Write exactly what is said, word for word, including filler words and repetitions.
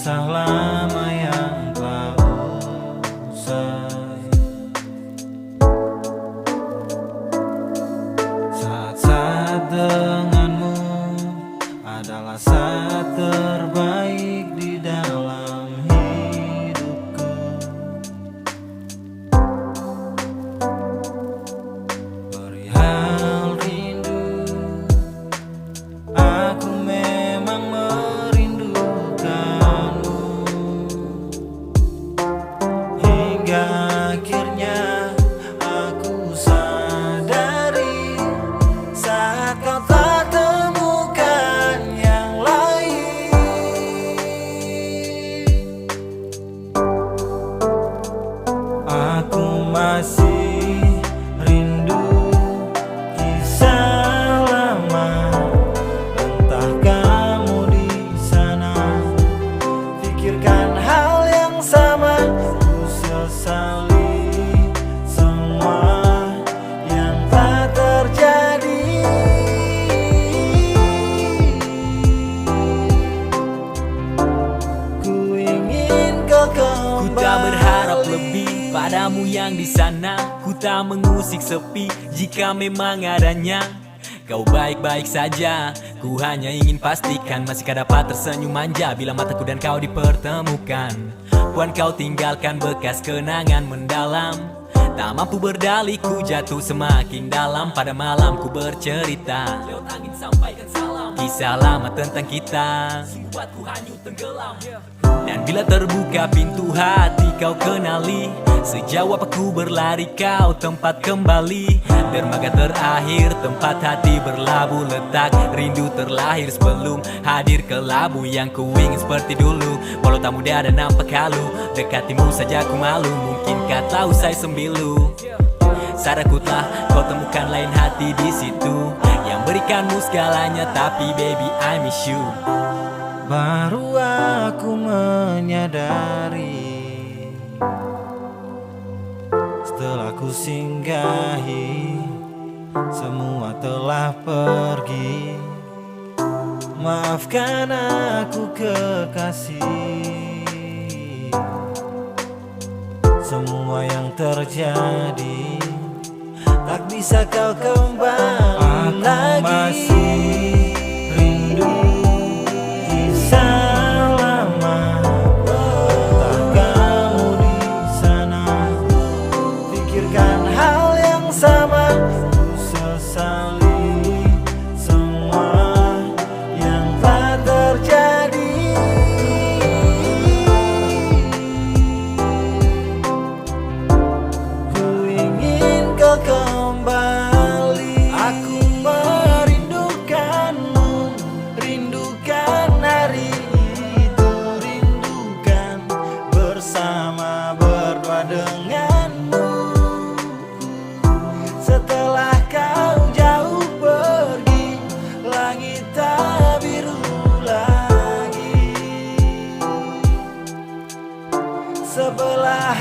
Kisah lama yang telah usai. Saat-saat denganmu adalah saat terbaik di dalam hidupku. Perihal rindu, aku memang merindukanmu. Hingga akhirnya aku sadari saat kau tak temukan yang lain. Aku masih rindu kisah lama. Entah kamu di sana pikirkan hal yang sama. Ku sesali semua yang telah terjadi. Ku ingin kau kembali. Ku tak berharap lebih padamu yang di sana. Ku tak mengusik sepi jika memang adanya. Kau baik-baik saja, ku hanya ingin pastikan masihkah dapat tersenyum manja bila mataku dan kau dipertemukan. Puan kau tinggalkan bekas kenangan mendalam. Tak mampu berdalih, ku jatuh semakin dalam. Pada malam ku bercerita lewat angin, sampaikan salam. Kisah lama tentang kita sungguh buat ku hanyut tenggelam. Dan bila terbuka pintu hati, kau kenali sejauh apa ku berlari, kau tempat kembali. Dermaga terakhir tempat hati berlabuh, letak rindu terlahir sebelum hadir kelabu. Yang ku ingin seperti dulu, walau tak mudah dan nampak halu. Dekatimu saja ku malu, mungkin kau tahu saya sembilu. Sadar ku telah kau temukan lain hati di situ yang berikanmu segalanya, tapi baby, I miss you. Baru aku menyadari, setelah ku singgahi, semua telah pergi. Maafkan aku, kekasih. Semua yang terjadi tak bisa kau kembali lagi. Aku masih rindu kisah lama. Entah kamu di sana pikirkan hal yang sama. Ku sesali semua yang telah terjadi. Ku ingin kau kembali. Aku merindukanmu, rindukan hari itu, rindukan bersama berdua denganmu. Setelah kau jauh pergi, langit tak biru lagi. Sebelah